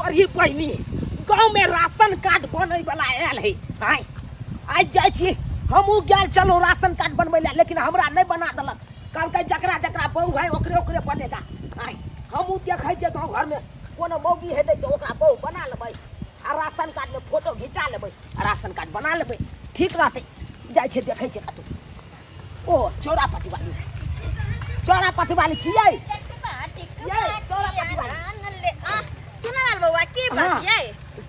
तोरी बहिनी गाँव में राशन कार्ड बनै वाला आयल है। आय आइ जाइ छी, हमहूँ गेल छलहुँ राशन कार्ड बनबै लए, लेकिन हमरा नहि बना देलक। कहलकै जकरा जकरा बहु है ओकरे ओकरे बनेगा। आय हमहूँ देखै छियै गाँव घरमे कोनो मौगी हेतै तऽ ओकरा बहु बना लेबै आ राशन कार्डमे फोटो घिचा लेबै आ राशन कार्ड बना लेबै, ठीक रहतै। जाइ छै देखै छियै कतहु। ओ चौरा पट्टी वाली, चौरा पट्टी वाली छियै ये, चौरा पट्टी वाली। चुनालाल बौआ की बात यै?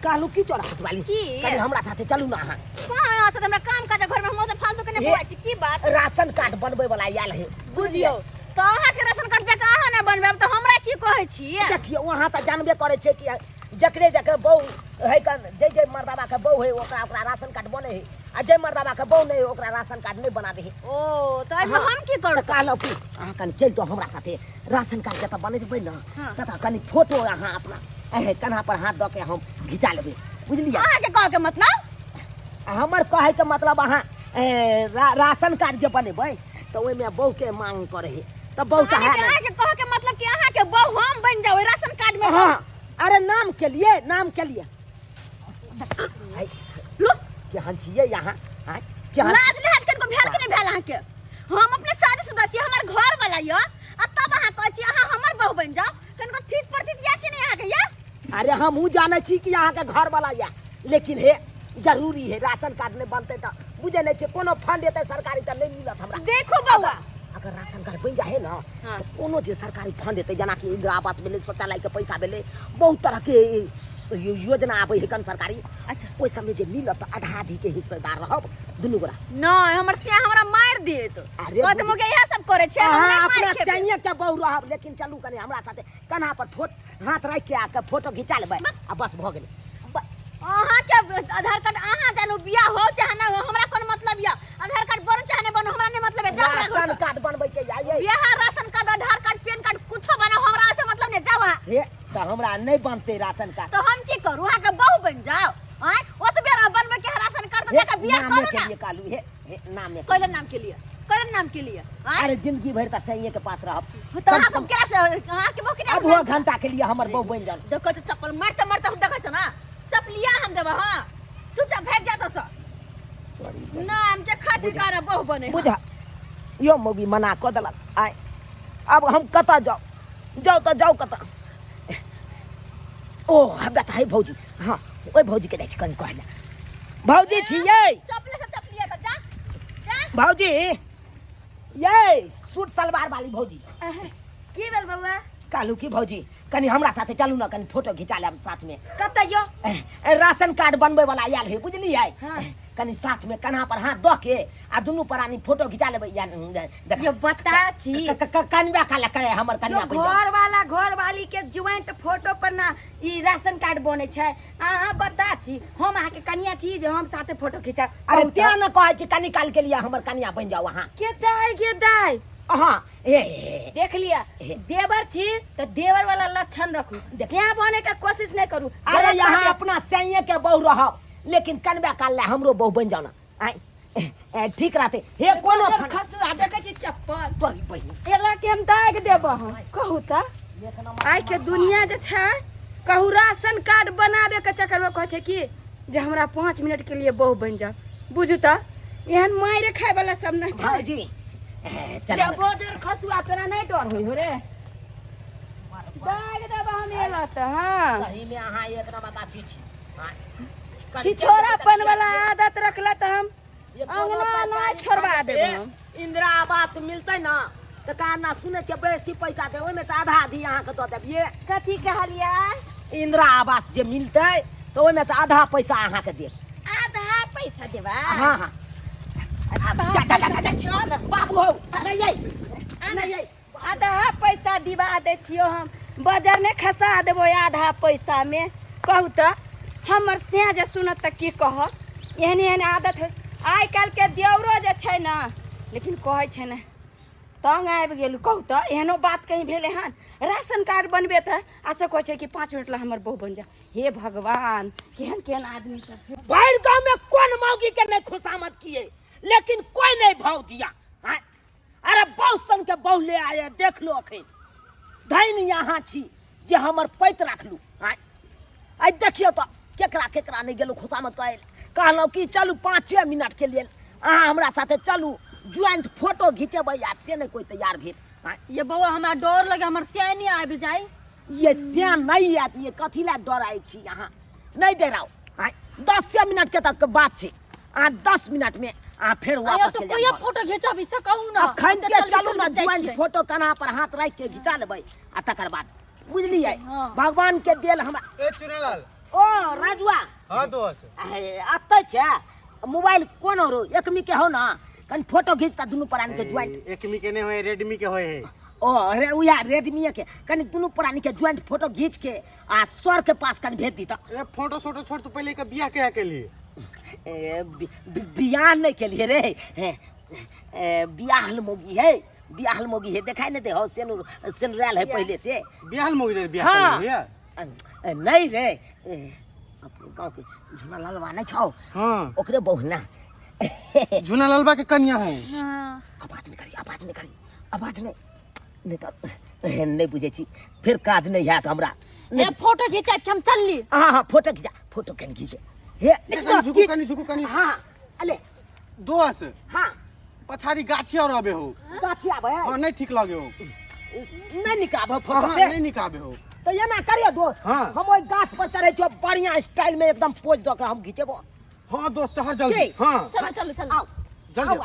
कहलहुँ की चौरा पट्टी वाली? की? कनि हमरा साथे चलू ने अहाँ। कहाँ अहाँ से हमरा काम काज घर में हम तऽ फालतू के नहि हे। बौआ छी, की बात? राशन कार्ड बनबै वाला आयल है। बुझियौ तऽ अहाँके राशन कार्ड जकाँ अहाँ नहि बनबेब तऽ हमरा की कहै छी? देखियौ अहाँ तऽ जानबे करै छियै कि जकरे जकरे बहु है कन, जे जे मर्दाबा के बहु है ओकरा ओकरा राशन कार्ड बने है, आ जे मर्दाबा के बहु नहीं है ओकरा राशन कार्ड नहीं बना दे है। ओ तऽ एहिमे हाँ। हम की करू? तऽ कहलहुँ कि अहाँ कनि चलि जाउ हमरा साथे, राशन कार्ड जतऽ बनेबै ने हाँ। ततऽ कनि फोटो अहाँ अपना एहे कन्हा पर हाथ दऽ के हम घिचा लेबै, बुझलियै? अहाँके कहके मतलब? आ हमर कहैके मतलब अहाँ ए, राशन कार्ड जे बनेबै तऽ ओहिमे बहुके मांग करै है, तऽ बहु तऽ है अहाँके नहि। अहाँके कहके मतलब कि अहाँके बहु हम बनि जाउ राशन कार्ड में? हाँ, अरे नाम के लिए, नाम के लिए। आई, लो। केहन छियै यहाँ? आँय, केहन? लाज लिहाज कनिको भेल कि नहि भेल अहाँके? हम अपने शादीशुदा छी, हमर घर वाला यऽ, आ तब अहाँ कहै छी अहाँ हमर बहु बनि जाउ। कनिको थीत प्रतित या कि नहि अहाँके या? अरे हमहूँ जानै छी कि अहाँके घर वाला यऽ, लेकिन हे जरूरी है, राशन कार्ड नहि बनतै तऽ बुझै नहि छियै कोनो फंड एतै सरकारी तऽ नहि मिलत हमरा। देखू बौआ, अगर राशन कार्ड बनि जाइ है ने हाँ। तऽ कोनो जे सरकारी फंड एतै, जेनाकि इंदिरा आवास भेलै, शौचालयके पैसा भेलै, बहुत तरहके योजना आबै है कन सरकारी। अच्छा। ओहि सबमे जे मिलत तऽ आधा आधीके हिस्सेदार रहब दुनू गोरा। नहि, हमर सिया हमरा मारि देत। अरे कहत मोगे इएह सब करै छै, हम अहाँ नहि मारि अपना खेबै। सैया के बहु रहब, लेकिन चलू कनि हमरा साथे, कन्हा पर फोट हाथ राखि के आके फोटो घिचा लेबै आ बस भऽ गेलै। अहाँके आधार कार्ड अहाँ जानू, बियाह हो चाहे ना हो हमरा कोन मतलब यऽ। आधार कार्ड बनू चाहे नहि बनू हमरा नहि मतलब यऽ। जाउ हमरा घर राशन से। कार्ड बनबै के या ये बियाह राशन कार्ड आधार कार्ड पैन कार्ड कुछो बनाउ हमरा से मतलब नहि, जाउ अहाँ। हे तऽ हमरा नहि बनतै राशन कार्ड तऽ हम की करू? अहाँके बहु बनि जाउ? आँय, ओतबे रह बनबै के है राशन कार्ड तऽ हे, जाके बियाह नामे करू के ना। लिए कहलू, हे हे नामे के कैले लिए। नाम के लिए? कैले नाम के लिए? आँय? अरे जिंदगी भरि तऽ सैये के पास रहब। तऽ अहाँ कम से सब कम केला से अहाँके बहु के आधो घंटा के लिए हमर बहु बनि जाउ। देखो तऽ चप्पल मारते मारते हम देखै छौ ना, चपलिया हम देबै। हाँ चुपचाप भागि जा तऽ नाम के खातिर कारण बहु बने। बुझा यो मौगी मना कऽ देलक। आय आब हम कतऽ जाउ? जाउ तऽ जाउ कतऽ? ओ हमरा तऽ है भौजी। हाँ ओहि भौजीके जाइ छी कनि कहै लए। भौजी छियै? चपले से चपलिया तऽ जा जा। भौजी ये सूट सलवार वाली भौजी। की भेल बौआ? कहलू की भौजी कनि हमरा साथे चलू ने, कनि फोटो घिचा लेब साथ में। कतऽ यो? ए, राशन कार्ड बनबै वाला आयल है, बुझलियै? हाँ। कनि साथ में कन्हा पर हाथ दऽ के आ दुनू प्राणी फोटो घिचा लेबै। या देख यो बता छी। कनबा काला करे हमर यो कन्या बनि जाउ। घर वाला घर वाली के ज्वाइंट फोटो पर ना ई राशन कार्ड बने छै। अहाँ बता छी, हम अहाँ के कन्या छी जे हम साथे फोटो खिंचा? अरे कहू तऽ। तें ने कहै छी कनि काल के लिए हमर कन्या बनि जाउ अहाँ। के दाय के दाय? अहाँ हे, हे, हे। देख लिया हे। देवर छी तऽ देवर वाला लक्षण रखू, देख। स्याह बने के कोशिश नहीं करू। अरे गलत यहाँ बात है। अपना सैये के बहु रहब, लेकिन कनबे काल ले हमरो बहु बनि जाउ ना। आँय, ए, ए, ठीक रहते हे कोनो बजर खसुआ देखै छी चप्पल तोरी बहिन एला के हम दाग देब। हम कहू तऽ एक नंबर। आइ के दुनिया जे छै, कहू राशन कार्ड बनाबे के चक्कर में कहै छै कि जे हमरा 5 मिनट के लिए बहु बनि जाओ। बुझू तऽ एहन मारि खाय वाला सब नहि छै। भौजी, ए, चल जे बजर खसुआ तोरा नहि डर होइ हो रे? दाग देब हम एला तऽ। हाँ सही में अहाँ एक नंबर का अथी छी। हाँ। छिछोरापन वाला आदत रखला तऽ हम ये कोनो अंगना सरकारी नहि छोड़बा फंड देब के हम। इंदिरा आवास मिलतै ना तऽ कहाँ ना सुनै छियै बेसी पैसा दे, ओहिमे से आधा आधी अहाँके दऽ देब ये। कथी कहलियै? इंदिरा आवास जे मिलतै तऽ ओहिमे से आधा पैसा अहाँके देब। आधा पैसा देबा? हाँ हाँ। आधा जा, जा, जा, पैसा जा, दै छियौ ने। बाबू हौ नहीं आई नहीं आई। आधा पैसा दिवा दै छियौ हम, बजर नहि खसा देबो आधा पैसामे। कहू तऽ हमर सैं जे सुनत तऽ की कहत? एहन एहन आदत है आइ काल्हिके देवरो जे छै ने, लेकिन कहै छै ने तंग आबि गेल। कहू तऽ एहनो बात कहीं भेलै हन? राशन कार्ड बनबे तऽ आ से कहै छै कि 5 मिनट लए हमर बहु बनि जा। हे भगवान, केहन केहन आदमी सब छै। भरि गाँव में कोन मौगी के नहीं खुशामद किए, लेकिन कोई नहीं भाव दिया। हाँ? अरे बहु संग के बहु ले आए, देख लो अखन धैन यहाँ छी जे हमर पैत राखलू। हाँ? देखियौ तऽ केकरा केकरा नहि गेलहुँ खुशामद करै लए। कहलहुँ कि चलू 5 मिनटके लेल अहाँ हमरा साथे चलू, ज्वाइंट फोटो घिचेबै, आ से नहि कोइ तैयार भेल। आँय, ये बौआ हमरा डर लगे, हमर सियान नहि आबि जाय। ये सियान नहि आयत, ये कथी लए डराइ छी अहाँ? नहि डराउ। आँय, 10 मिनटके तक बात छै, अहाँ 10 मिनटमे अहाँ फेर आया वापस तो चलि कोई जायब। फोटो घिचाबी सकौ ना। अखन के चल, चलू ना, चल, जाइ ज्वाइंट छियै। फोटो कन्हा पर हाथ राखि के घिचा लेबै आ तकर बाद बुझलियै। हाँ। भगवान के देल हमरा। ए चुनेलाल। ओ राजुआ। हाँ दोस्त। अतै छै मोबाइल कोन रो एकमी के हो ना, कनि फोटो घीच त दुनू प्राणी के ज्वाइंट। एकमी के नहीं होए, रेडमी के होए है। ओ रे उया रेडमी के कनि दुनू प्राणी के ज्वाइंट फोटो घीच के आ सर के पास कनि भेज दी त। अरे फोटो सोटो छोड़, तू पहले के बियाह के के लिए? ए, बियाह नहीं के लिए रे। हे, ए, बियाहल मोगी है, बियाहल मोगी है, देखाई नहीं दे हो, सेनुर सेनुराल है पहले से। बियाहल मोगी रे बियाह हाँ। के लिए? नहीं रे, ए, अपने गांव के झुना लालवा नहीं छौ? हाँ। ओकरे बहु ना। झुना लालवा के कन्या है। हाँ। आवाज नहीं करी, आवाज नहीं करी, आवाज नहीं, नहीं तो नहीं बुझे छी फिर काज नहीं हैत हमरा। ए फोटो घिचा के हम चलली। हाँ हाँ फोटो घिचा, फोटो कन घिचे हे। कनी झुकू, कनी झुकू, कनी। हाँ अले दोस्त। हाँ। पछाड़ी गाछी और आबे हो। गाछी आबे है? हाँ, नहीं ठीक लगे हो। नहीं निकाबे हो फोटो हाँ, से? नहीं निकाबे हो। तो ये ना करियो दोस्त। हाँ। हम ओई गाछ पर चढ़े छियो, बढ़िया स्टाइल में एकदम पोज दऽ के हम घिचेबो। हाँ दोस्त, चढ़ जल्दी। की? हाँ। चलो चलो चलो। आओ। जल्दी। आओ,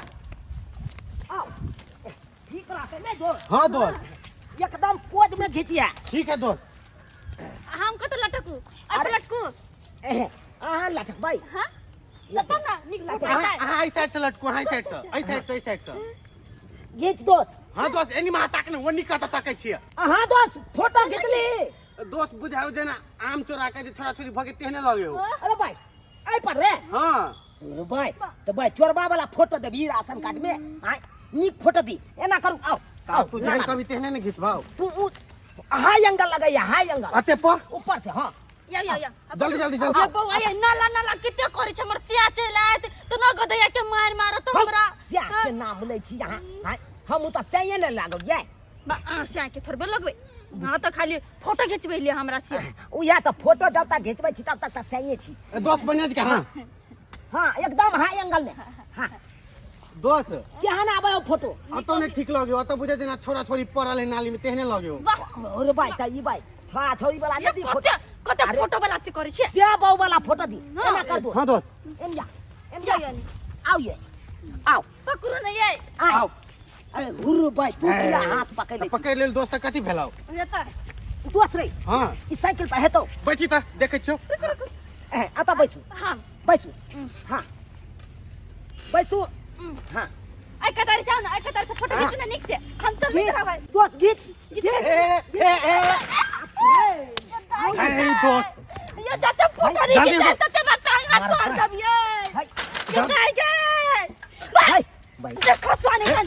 आओ। ठीक रहते नहीं दोस्त? हाँ दोस्त। एकदम पोज में घिचिया। ठीक है दोस्त। हम कत लटकू? अरे। अरे लटकू। अहाँ लटकबै? हां तब ना निक लटका अहाँ जाए। अहाँ एहि साइड से लटकू, अहाँ एहि साइड से, एहि साइड से, एहि साइड से घिच दोस्त। हाँ दोस्त, एनी महा ताक ने, ओनी कत ताकै छियै। अहाँ दोस्त फोटो घिचली? दोस्त बुझाओ जेना आम चोरा के जे छोरा छोरी भगे तेहने लगे हो। अरे भाई एहि पर रे। हाँ। अरे भाई तो भाई चोरबा वाला फोटो देबी राशन कार्ड में? आय नीक फोटो दी, एना करू आओ। आओ तू जेहन कभी तेहने ने घिचबाओ। तू उ हाई एंगल लगैया, हाई एंगल। अते पर ऊपर से। हाँ। या या या। जल्दी जल्दी जल्दी। अब बौआ ये नाला नाला किते करै छै, हमर सिया चलि आयत त न गदैया के मार मारत हमरा। सिया के नाम लै छी अहाँ? आँय, हम तऽ सैये ने लागब ये। बा अहाँ सिया के थोड़बे लगबै, अहाँ तऽ खाली फोटो घिचबै लिए हमरा सिया। उएह तऽ फोटो जब तक घिचबै छी तब तक तऽ सैये छी। ए, दोस्त बढ़िया छै के? हाँ हाँ एकदम हाई एंगल में। हाँ दोस्त। केहन आबै हो फोटो? अतौ नहि ठीक लगे, अतौ बुझै जेना छोरा छोरी पड़ल है नाली में तेहने लगे हो। वाह। अरे भाई तऽ ई भाई छोरा छोरी वाला ये नहि दी फोटो। कते कते अरे। फोटो वाला अथी करै छियै। से बहु वाला फोटो दी। हाँ। एना कर दो। हाँ दोस्त। एनिया एनिया ये, ये। आओ ये आओ। पकड़ू ने ये। आओ। अरे हुर्र भाई तू किया हाथ पकड़ ले? पकड़ लेल दोस्त, कथी भेलौ? ये तऽ दोस्त रे। हाँ। ई साइकिल पर हेतौ। बैठी तऽ देखै छियौ। ए, अतऽ बैसू। हाँ। बैसू। हाँ बैसू। हाँ। आई कतार से आओ ना, आई कतार से फोटो हाँ। खींचू ना निक से, हम चल घीच, चलाबै। दोस्त घीच घीच। ए, ए, ए, ए, दोस्त। ये जाते फोटो नहीं जल्दी खींचा से। तते बताई मत तोड़ मार। दब ये। भाई। कितना गे भाई भाई भाई देखो स्वानी खान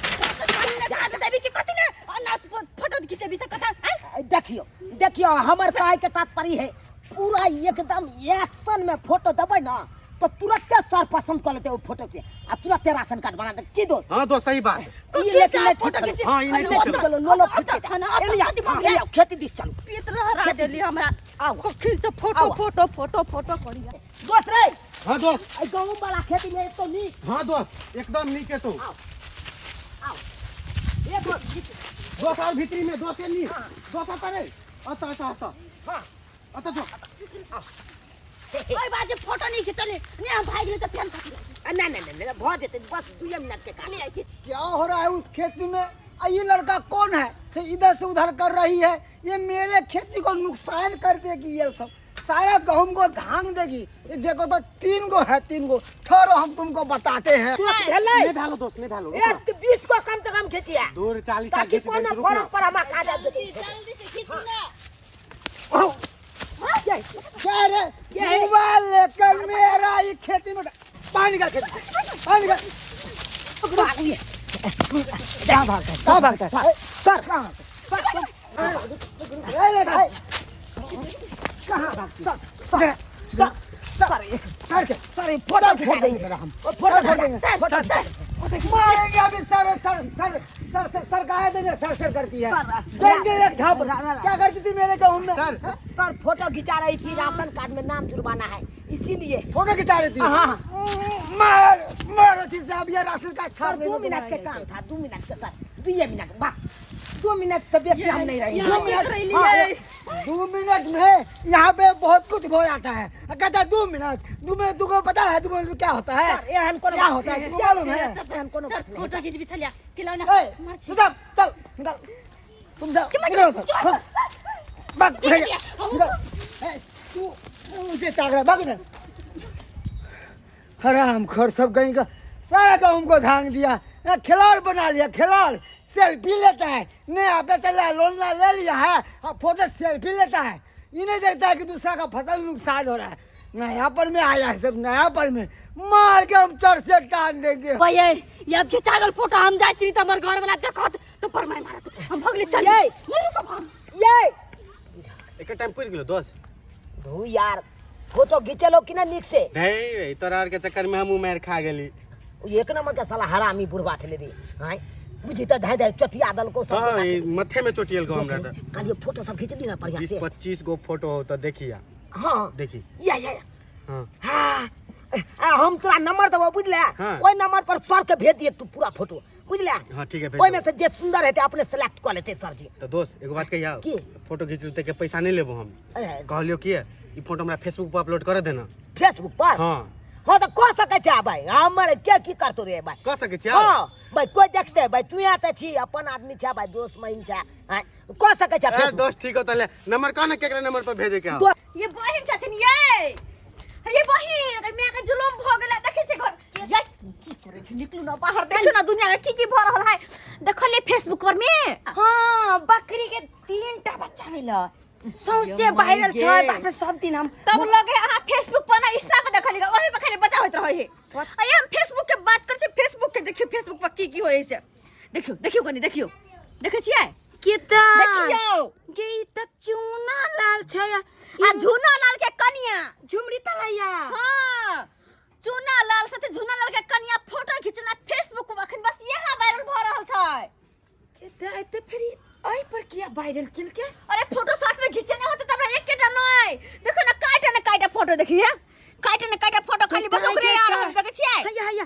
जा देबी कि कथि ने अनाथ फोटो खींचेबी से कथा हैं? देखियो देखियो, हमर कहै के तात्पर्य है पूरा एकदम एक्शन में फोटो देबै ना तो तुरंते सर पसंद कर लेते ओ फोटो के आ तुरंते राशन कार्ड बना दे। की दोस्त? हाँ दोस्त सही बात। ई लेकिन नहीं ठीक फोटो चलो। खींचे। हाँ, ई नहीं ठीक ठीक चलो, लो लो फुट खाना, एलिया, अति हाँ, भगले। एलिया, खेती दिस चलू। पेट लहरा देली हमरा। आओ। कखिन से फोटो आओ। फोटो फोटो फोटो करिया। दोस्त रे। हाँ दोस्त। ए गहूम वाला खेती में तो नीक। हाँ दोस्त एकदम नीक है तो। आओ आओ ए दोस्त, घीच। दोस्त और भीतरी में दोस्त ये नीक। दोस्त आता रे, आता आता आता। हाँ। आता जो। ओइ बाजे फोटो नहीं खिंचले ने, हम भाग गेलै त फेन कथी ना ना ना ना भ जेतै, बस 2 मिनट के काम। ले आई। क्या हो रहा है उस खेती में? आ ये लड़का कौन है से इधर से उधर कर रही है? ये मेरे खेती को नुकसान कर देगी, ये सब सारा गेहूं को धांग देगी। ये देखो तो 3 गो है, 3 गो। ठहरो हम तुमको बताते हैं। दोस्त भेलै? नहीं भेलो दोस्त, नहीं भेलो। एक 20 को कम से कम खींचिया। दूर 40 टा ताकि खींच कोनो देबै, रुक ना। फरक पर हमरा काज आबि जेतै। जल्दी से खींचू ना। औ। ये, क्या रे? ये है। मोबाइल लेकर मेरा ये खेती में पानी का खेती, पानी का। भाग ये। कहाँ भागता है? कहाँ भागता है? सर, कहाँ भागता है? ए, रे, भाई। कहाँ भागती है? Sir, sir, sir, sir, sir के सर, ये फोटो सर खिंचा फोड़ देंगे देंगे मेरा हम। ओ, फोटो सर फोड़ खिंचा देंगे। सर फोटो सर खिंचा। मारेंगे अभी sir sir sir sir sir सरकाए देंगे, सर सर करती है, देंगे एक झाप। क्या करती थी मेरे गेहूं में? सर सर फोटो खिंचा रही थी, राशन कार्ड में नाम जुड़वाना है इसीलिए। फोटो खिंचा रही थी? हाँ। मार मार थी से अब ये राशन कार्ड सर छाप 2 मिनट के काम था, 2 मिनट के सर, 2 मिनट बस, 2 मिनट से बेसी हम नहीं रहेंगे। 2 मिनट, हाँ, 2 मिनट में यहाँ पे बहुत कुछ हो जाता है। कहता है 2 मिनट, 2 मिनट। तुमको पता है 2 मिनट में क्या होता है? सर एहन कोनो क्या होता है तुमको मालूम है? एहन कोनो सर बात नहीं। फोटो खींचबी छलिया खिलौना। ए, चल चल निकल, तुम जाओ, निकलो उधर। भाग, उधर जा, निकल। ए, तू मुझे ताक रहा है, भाग इधर। हराम खोर सब कहीं का सारा काम हमको धांग दिया ना, खिलाड़ बना लिया खिलाड़। सेल्फी लेता है, नया पे चला लोन ना ले लिया है और फोटो सेल्फी लेता है। ये नहीं देखता है कि दूसरा का फसल नुकसान हो रहा है। नया पर में आया है सब, नया पर में मार के हम चढ़ से टान देंगे। भैया ये अब खिंचा गेल फोटो, हम जाइ छी त हमर घर वाला देखत तो पर मार मारत, हम भगले चल। ये। नहीं रुकब हम। ये एक टाइम पुरि गेलो दोस्त। धू यार, फोटो घिचेलो कि ना नीक से? नहीं, तोरा आर के चक्कर में हम मार खा गेली। उ एक नंबर के साला हरामी बुढ़वा छलै रे। आय बुझी त धाय धाय चटिया दलको सब। हाँ, ई मथे में चोटियल गो हमरा त। कहलिए फोटो सब खींच ली ना बढ़िया 20 से। 25 गो फोटो हो त देखिया। हाँ। देखी। या या या। हाँ। हाँ, आ, हम तोरा नंबर देबो बुझले? हाँ। ओहि नंबर पर सर के भेज दिए तू पूरा फोटो बुझले? हाँ, ठीक है, भेज ओहिमे देबो। से जे सुंदर हेतै अपने सेलेक्ट कऽ लेतै सर जी। त दोस्त एगो बात कहिया? की? फोटो घीच ते के पैसा नहीं लेबो हम। अरे, कहलियो कि ई फोटो हमरा फेसबुक पर अपलोड कर देना। फेसबुक पर? हाँ। हाँ तऽ कऽ सकै छै भाई, हमर के की करतो रे भाई। कऽ सकै छियै? हाँ भाई, कोई देखते भाई, तू यहाँ तऽ छी अपन आदमी छै भाई, दोस्त महिम छै, आँय, कऽ सकै छै ए फेसबुक। दोस्त ठीक हो तले नंबर कह ना, केकरा नंबर पर भेजे के हौ? ये बहिन छथिन ये, ये बहिन के माय के जुलुम भ गेलै, देखै छै घर ये की करै छै? निकलू ना बाहर, देखियौ ना दुनिया में की की भ रहल है। देखलियै फेसबुक पर में? हाँ, बकरी के 3 टा बच्चा भेल सौंसे वायरल छै। बाप रे, सब दिन हम तब लगे अहाँ फेसबुक पर ना इंस्टा पर देखलियै, ओही पर खाली बच्चा होइत रहै है। आ ये हम फेसबुक के बात करै छी, फेसबुक के देखियौ, फेसबुक पर की की होइ छै देखियौ, देखियौ कनी, देखियौ, देखै छियै? केता? देखियौ। गे, ई त चूना लाल छै। आ झूना लाल के कनिया झुमरी तलैया। हाँ, चूना लाल साथे झूना लाल के कनिया फोटो खिंचना फेसबुक पर अखन बस यहाँ वायरल भ रहल छै। केता एते फेर ई एहि पर किया वायरल केलकै? अरे फोटो साथ में खींचे नहीं होते तब एकेटा नहीं, देखो ना काटा ना काटा फोटो, देखिए काटा ना काटा फोटो, खाली बस ओकरे आ रहल देखै छियै? हैया हैया।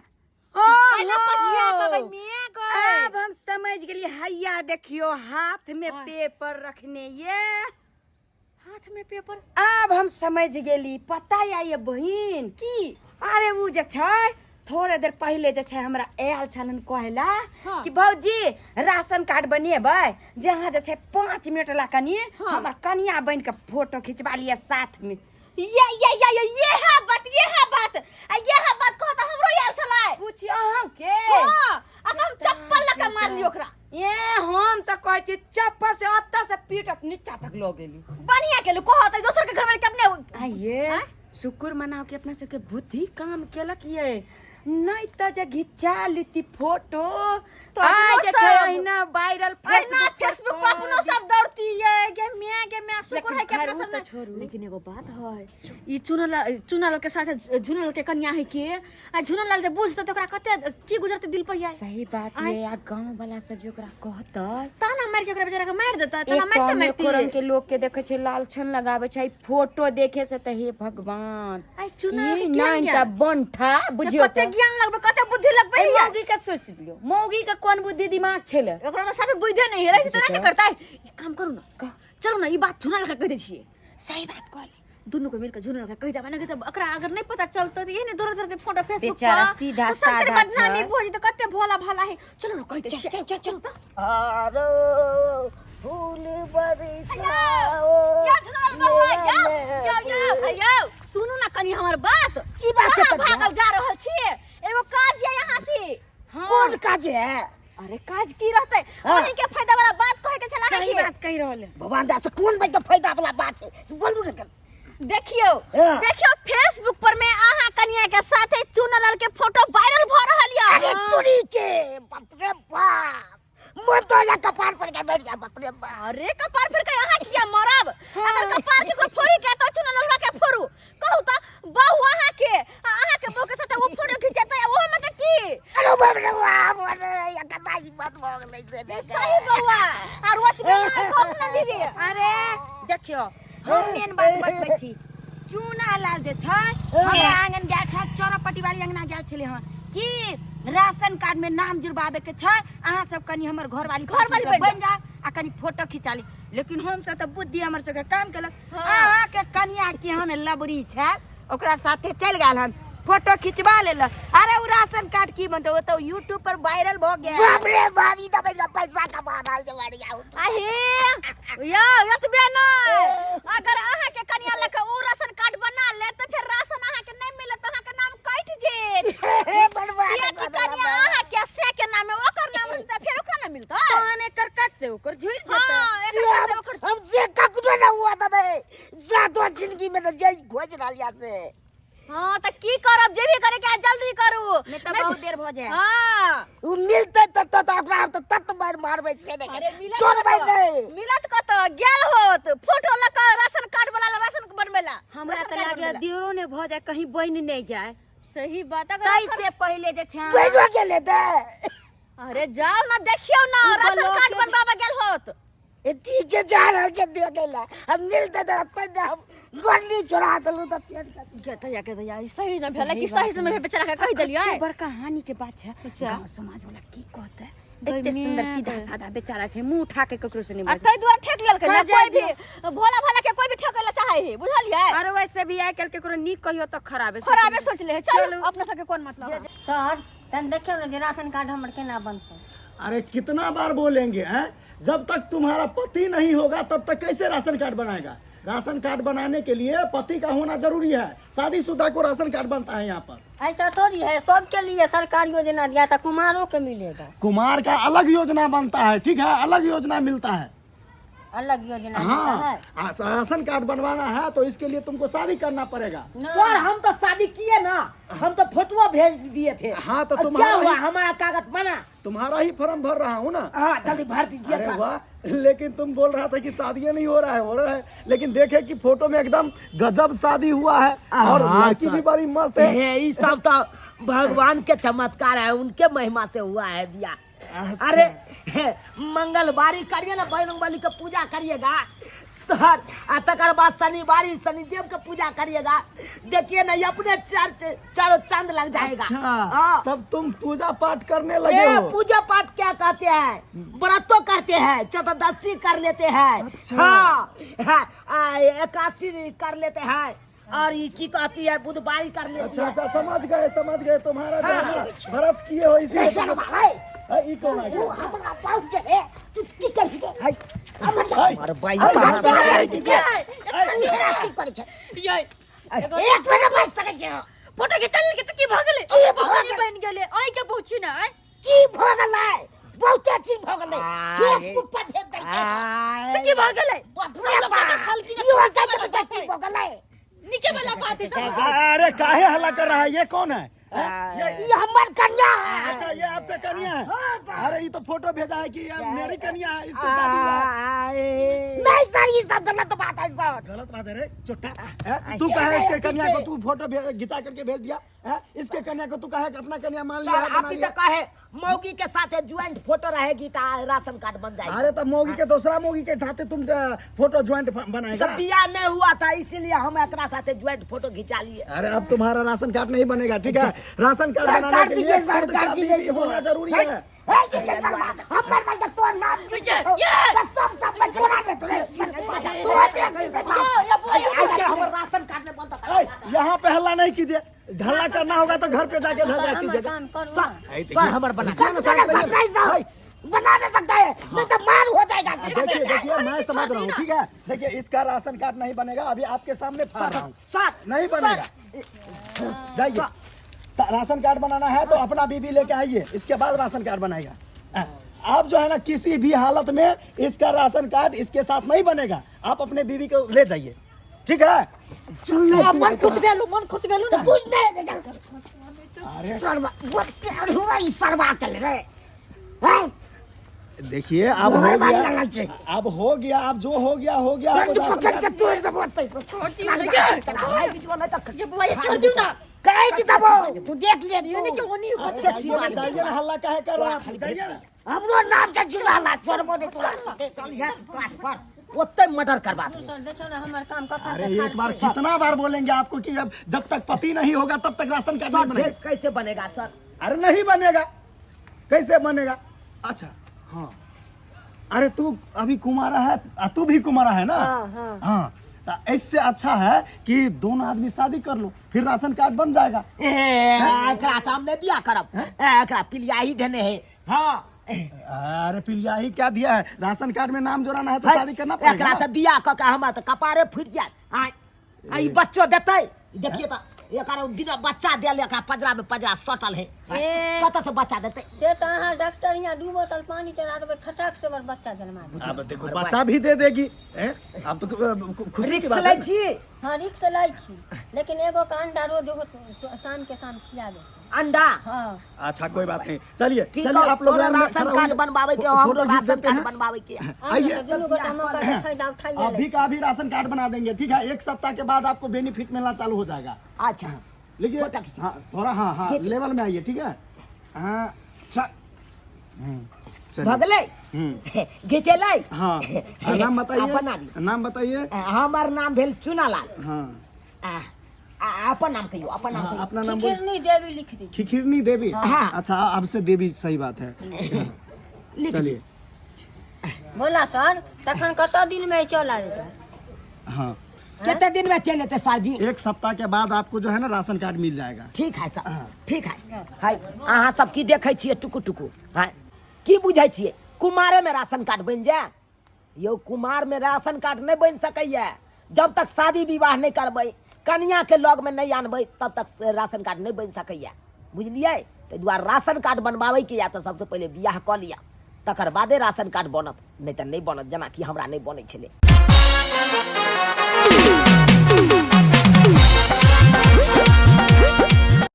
पहिला पजिया कऽ गई मियाँ गई। अब हम समझ गेलिए। हैया देखियो, हाथ में पेपर रखने ये। हाथ में पेपर? अब हम समझ गेली। पता या ये बहिन? की? अरे उ जे छै थोड़े देर पहिले जे छै हमरा आयल छलन कहला हाँ। कि भौजी राशन कार्ड बनेबै, जे अहाँ जे छै 5 मिनट ला कनि हमर कनिया बनि के फोटो खिंचवा लिअ साथ में। ये ये ये ये ये है बात, ये है बात, आ ये है बात कहो त हमरो आयल छलै। पूछियो अहाँ के। हां, आ हम चप्पल लऽ के मारली ओकरा। ए, हम तऽ कहै छी चप्पल से ओतऽ से पीटत नीचा तक लऽ गेली। बढ़िया केलु, कहत दोसर के घर में के अपने। आइए शुक्र मनाओ कि अपना सबके बुद्धि काम केलक ये, नहीं तऽ जे घिचा लीती फोटो तऽ आइ जे अपनो छै सब- अहिना वायरल अहिना फेसबुक पर अपनो सब दौड़ती ये गे मियां गे मियां। शुक्र लेकिन है कि खैर, अपना उ सब तऽ ने- छोड़ू। लेकिन एगो बात है, ई चुनल चुनल के साथ झुनल के कन्या है के आ झुनल लाल जे बुझतै त ओकरा कते की गुजरतै दिल पर यार। सही बात ये। आ गांव वाला सब जे ओकरा कहतै ताना मार के ओकरा बेचारा के मार देतै, ताना एक मारते कम मारते एको रंग के लोग के देखे छै, लालछन लगावे छै फोटो देखे से त हे भगवान। आइ चुनल ई के केहन नाइन टा ज्ञान? बनठा बुझियो। कते ज्ञान लगबै, कते बुद्धि लगबै ए ये? मौगी के सोच लियो, मौगी के कोन बुद्धि दिमाग छेले? ओकरा तऽ सब बुझे नहीं रहै छै, तऽ करतै। एक काम करू ना, चलू ना, ई बात झुनल के कहि दै छियै। सही बात कहली। दुनू को मिलकर झुनल के कहि देबै ना, तऽ ओकरा अगर नहीं पता चलतै तऽ एहने दौड़ दौड़ फोटो फेसबुक पर बेचारा सीधा तऽ सबके साधा बदनामी छै। भऽ जेतै। कते भोला भाला है, चलू ना कहि दै छियै, चल चल तऽ। आरो फूल बरसाओ। या झुनल बबुआ, या या या या, सुनू ना कनी हमर बात। की बात छै कहाँ कनिया? भागल जा रहल छियै? एगो काज ये यहाँ से। कोन काज है? अरे काज की रहतै, हाँ। अहीं के फायदा वाला बात कहे के छला। सही बात कहि रहल है। भगवान दास, कोन बात के फायदा वाला बात छै से बोलू ने कनि। देखियो। हाँ। देखियो, फेसबुक पर में अहाँ कन्या के साथे चुनलाल के फोटो वायरल भ रहल या। अरे तुरी के, बाप रे बाप, मन तो या कपार पर के बैठ जा, बाप रे बाप। अरे कपार फिर के अहाँ किया मरब? अगर कपार के फोड़ी के तो चुनलाल के फोड़ू। कहू त, बहु अहाँ के आ अहाँ के बहु के साथे वो फोटो खिंचेतै, ओहो में त की अरे बाप रे बाप। से ने सही बौआ आर ओतबे नहि कहू ने दीदी। अरे देखियो, हम मेन बात बतबै छी। चूना लाल जे छै हमरा आंगन गेल छल, चौरपट्टी वाली अंगना गेल छलै हँ कि राशन कार्ड में नाम जुड़बाबे के छै, अहाँ सब कनी हमर घरवाली घरवाली बनि बनि जाउ आ कनी फोटो खिंचा ली। लेकिन हम सब तऽ बुद्धि हमर सबके काम केलक। अहाँ के कनिया केहन लबड़ी छै, ओकरा साथे चलि गेल हन, फोटो खिंचवा लेलक। अरे ओ राशन कार्ड की बनतै, ओ तऽ यूट्यूब पर वायरल भऽ गेल। बाप रे बाप, ई तऽ पैसा पैसा कमा रहल छै बढ़िया। आहे यौ, एतबे नहि, अगर अहाँके कनिया लऽ कऽ ओ राशन कार्ड बना लेत तऽ फेर राशन अहाँके नहि मिलत, अहाँके नाम कटि जेत। हे बर्बाद कियाकि कनिया अहाँके से के नाम है, ओकर नाम तऽ फेर ओकरा ने मिलतै। तहन एकर कटतै, ओकर झुरि जेतै। हँ, एकर कटतै, ओकर हम से ककरो ना हुआ तबे जातो जिंदगी में तो जय खोज रहल या से। हाँ तऽ की करब, जे भी करे के जल्दी करू, नहि तऽ बहुत देर भऽ जाए। हाँ उ मिलते त त ओकरा हम त तत मार मारबै से ने। अरे मिलत छोड़बै कतऽ? नहीं। मिलत कतऽ, गेल होत फोटो लऽ कऽ राशन कार्ड वाला ला राशन बनबै ला। हमरा राशन तऽ कार्ड लागैया बनबै ला। देरो ने भऽ जाए, कहीं बनि नहि जाए। सही बात, अगर ताहि से पहिले जे छै बनियो गेलै तऽ। अरे जाओ ना, देखियौ ना, उ राशन ब्लॉक कार्ड के बनबाबे गेल होत। ए ठीक छै, जा रहल छै देखे ला। हम मिलते तऽ अपन हम गोली छोड़ा देलहुँ तऽ पेट कट। के दैया, के दैया, ई सही न भेलै कि सही समय बेचारा के कहि देलियै। कते बड़का हानि के बात छै। अच्छा। गांव समाज वाला की कहतै? एते सुंदर सीधा साधा बेचारा छै, मुंह उठा के ककरो से नहीं आ बाजै। ताहि दुआरे ठेक लेलकै ने। खा जाय कोई भी भोला भाला के कोई भी ठेकै ला चाहे है, बुझलियै? अरे वैसे भी आइ काल्हि केकरो नीक कहियो तऽ खराबे खराबे सोच ले है। चलू, चलू। अपना सबके कोन मतलब है? सर, तन देखियौ ने जे राशन कार्ड हमर केना बनतै। अरे कितना बार बोलेंगे हैं, जब तक तुम्हारा पति नहीं होगा तब तक कैसे राशन कार्ड बनाएगा? राशन कार्ड बनाने के लिए पति का होना जरूरी है। शादीशुदा को राशन कार्ड बनता है यहाँ पर। ऐसा थोड़ी है, सबके लिए सरकार योजना दिया था, कुमारों के मिलेगा। कुमार का अलग योजना बनता है, ठीक है, अलग योजना मिलता है। अलग योजना मिलता हाँ है। राशन कार्ड बनवाना है तो इसके लिए तुमको शादी करना पड़ेगा। सर, हम तो शादी किए ना, हम तो फोटो भेज दिए थे। हाँ, तो अब क्या तुम्हारा हुआ? ही हमारा कागज बना। तुम्हारा ही फॉर्म भर रहा हूँ ना। हाँ, जल्दी भर दीजिए अरे सर। वाह, लेकिन तुम बोल रहा था कि शादी नहीं हो रहा है, हो रहा है, लेकिन देखे कि फोटो में एकदम गजब शादी हुआ है और हाँ, लड़की सर। भी बड़ी मस्त है। हे, ये सब तो भगवान के चमत्कार है, उनके महिमा से हुआ है बिया। अच्छा। अरे हे, मंगलवारी करिए ना, बजरंगबली के पूजा करिएगा सर, आ तकर बाद शनिवारी शनिदेव के पूजा करिएगा, देखिए ना ये अपने चार चारों चांद लग जाएगा। अच्छा, हाँ। तब तुम पूजा पाठ करने लगे ए, हो। पूजा पाठ क्या कहते हैं, व्रतो करते हैं, चतुर्दशी कर लेते हैं। अच्छा। हाँ, हाँ, एकादशी कर लेते हैं और ये की कहती है बुधवारी कर लेते अच्छा हैं। अच्छा, समझ गए समझ गए, तुम्हारा जो है ना व्रत किए हो इसलिए। ई कौन आ गया? हाय, हाय, अरे भाई, हाय, कहाँ हाय, से हाय, यै, एक मिनट बच सकै छै। फोटो खिंचा लेलकै तऽ की भऽ गेलै? की बनि गेलै? आइ के पूछी ने आइ। की भऽ गेलै? बहुते चीज भऽ गेलै। फेसबुक पर भेज देलकै। तऽ की भऽ गेलै? बाप रे बाप, इहो कहै छै की भऽ गेलै। नीके वाला बात है सब। अरे काहे हल्ला कर रहा है? ये कौन है? हैं? ई हमर कन्या है। अच्छा, ये आपका कन्या है? अरे ये तो फोटो भेजा है कि ये मेरी कन्या है, इसके शादी हुआ है। नहीं सर, ये सब गलत बात है सर। गलत बात है रे चुट्टा, हैं? तू कहे इसके कन्या को तू फोटो घिचा करके भेज दिया है? इसके कन्या को तू कहे कि अपना कन्या मान लिया सर है, बना आप ही लिया। तो कहे मौगी के साथ ज्वाइंट फोटो रहेगी तो राशन कार्ड बन जाएगा। अरे तब मौगी के दूसरा मौगी के साथ तुम फोटो ज्वाइंट बनाएगा? तो बियाह नहीं हुआ था इसीलिए हम एकरा साथे ज्वाइंट फोटो घिंचा लिए। अरे अब तुम्हारा राशन कार्ड नहीं बनेगा, ठीक है? राशन कार्ड सर, बनाने कार्ड के लिए दीजिए, सर, खुद का कार्ड दीजिए, बीवी होना जरूरी है। राशन कार्ड नहीं बनता। ऐ, यहाँ पे हल्ला नहीं कीजिए, हल्ला करना होगा तो घर पे जाके झगड़ा हमर कीजिएगा। काम करू सर ना। सर हमर बना रुकिए ना, शांत रहिए। बना नहीं सकता है, नहीं तो मार हो जाएगा। देखिए देखिए, मैं समझ रहा हूँ, ठीक है? देखिए इसका राशन कार्ड नहीं बनेगा, अभी आपके सामने फाड़ रहा हूँ, सर नहीं बनेगा। जाइए, राशन कार्ड बनाना है तो अपना बीबी लेके आइए, इसके बाद राशन कार्ड बनाएगा। आप जो है ना किसी भी हालत में इसका राशन कार्ड इसके साथ नहीं बनेगा, आप अपने बीवी को ले जाइए, ठीक है? मन खुश भेलू, मन खुश भेलू ना? कुछ नहीं सरवा, बहुत प्यार हुआ इस सरवा के रे हैं? देखिए अब हो घर वाला गया, लग जाए। अब हो गया, अब जो हो गया हो गया। अब बंद राशन पकड़ के कार्ड- तोड़ देबो तै छोड़ दियो। ये बुआ, ये छोड़ दियो ना। काहे कि दबो तू देख ले ये नहीं तू। कि ओनी अरे जाइए ना, जाइए ना, हल्ला काहे कर रहा है आप? जाइए ना। हमरो नाम छै चुनालाल, छोड़बो नहि तोरा। चलिहे काठ पर, ओते मर्डर करबा देबो। सर देखियौ ने हमर काम कखन अरे से एक बार कितना बार बोलेंगे आपको कि अब जब तक पति नहीं होगा तब तक राशन कार्ड नहीं सर बनेगा। फिर कैसे बनेगा सर? अरे नहीं बनेगा, कैसे बनेगा? अच्छा हाँ, अरे तू अभी कुमारा है, तू भी कुमारा है ना? हाँ, हाँ। हाँ, तो इससे अच्छा है कि दोनों आदमी शादी कर लो, फिर राशन कार्ड बन जाएगा। ए, एकरा से हम नहीं बियाह करब। ए, एकरा पिलियाही देने है। हाँ। अरे पिलिया ही क्या दिया है, राशन कार्ड में नाम जोड़ाना है तो शादी करना पड़ेगा एकरा ना। से बियाह क के हमरा तऽ कपारे फुटि जायत। आय आ ई बच्चो देतै, देखिए तऽ एकर बिना बच्चा देल एकरा पजरा में पजरा सटल है। ए। कतऽ से बच्चा देतै? से तऽ अहाँ डॉक्टर यहाँ 2 बोतल पानी चढ़ा देबै, खचाक से हमर बच्चा जन्मा देत। अब देखो बच्चा भी दे देगी, हैं? अब तो खुशी की रिक्स बात लै है ना। छी। हाँ रिक्स लै छी, लेकिन एगो के अंडा रोज एगो शाम के शाम खिया दे। अंडा? हाँ। अच्छा कोई बात नहीं, चलिए ठीक चलिए है, आप लोग तोरा लाइन में राशन खड़ा कार्ड होइए। बनवावे के, हम फोटो खींच राशन देते कार्ड हैं। बनवावे के। आइए। दुनू गोटा मौका के फायदा उठाइए लै। अभी का अभी राशन कार्ड बना देंगे, ठीक है? 1 सप्ताह के बाद आपको बेनिफिट मिलना चालू हो जाएगा। अच्छा। लेकिन फोटो खींच। हाँ, थोड़ा, हाँ, हाँ, खींच। लेवल में आइए, ठीक है? हाँ, चलिए। भगलै? घिचेलै? हाँ, आ, नाम बताइए। अपन नाम। नाम बताइए। हमर नाम भेल चुनालाल। हाँ। अपन नाम कहियो, अपन नाम हाँ, कहियो। अपना नाम बोल। खिखिरनी देवी लिख दी। खिखिरनी देवी? हाँ। अच्छा अब से देवी, सही बात है। लिख। चलिए। बोला सर, तखन कत दिन में चल आएगा? हाँ। कितने दिन में चल लेते सर जी? 1 सप्ताह के बाद आपको जो है ना राशन कार्ड मिल जाएगा। ठीक है सर, हाँ। ठीक है। हाय, अहाँ सब की देखै छियै टुकु टुकु? हाँ, की बुझै छियै कुमारे में राशन कार्ड बनि जाए? यौ कुमार में राशन कार्ड नहीं बनि सकैया, जब तक शादी विवाह नहीं करबै, कनिया के लग में नहीं आनबै, तब तक राशन कार्ड नहीं बनि सकैया, बुझलियै? ताहि दुआरे राशन कार्ड बनबाबैके या तऽ सबसँ पहिले बियाह कऽ लिअ, तकर बादे राशन कार्ड बनत, नहि तऽ नहि बनत, जेनाकि हमरा नहि बनै छलै।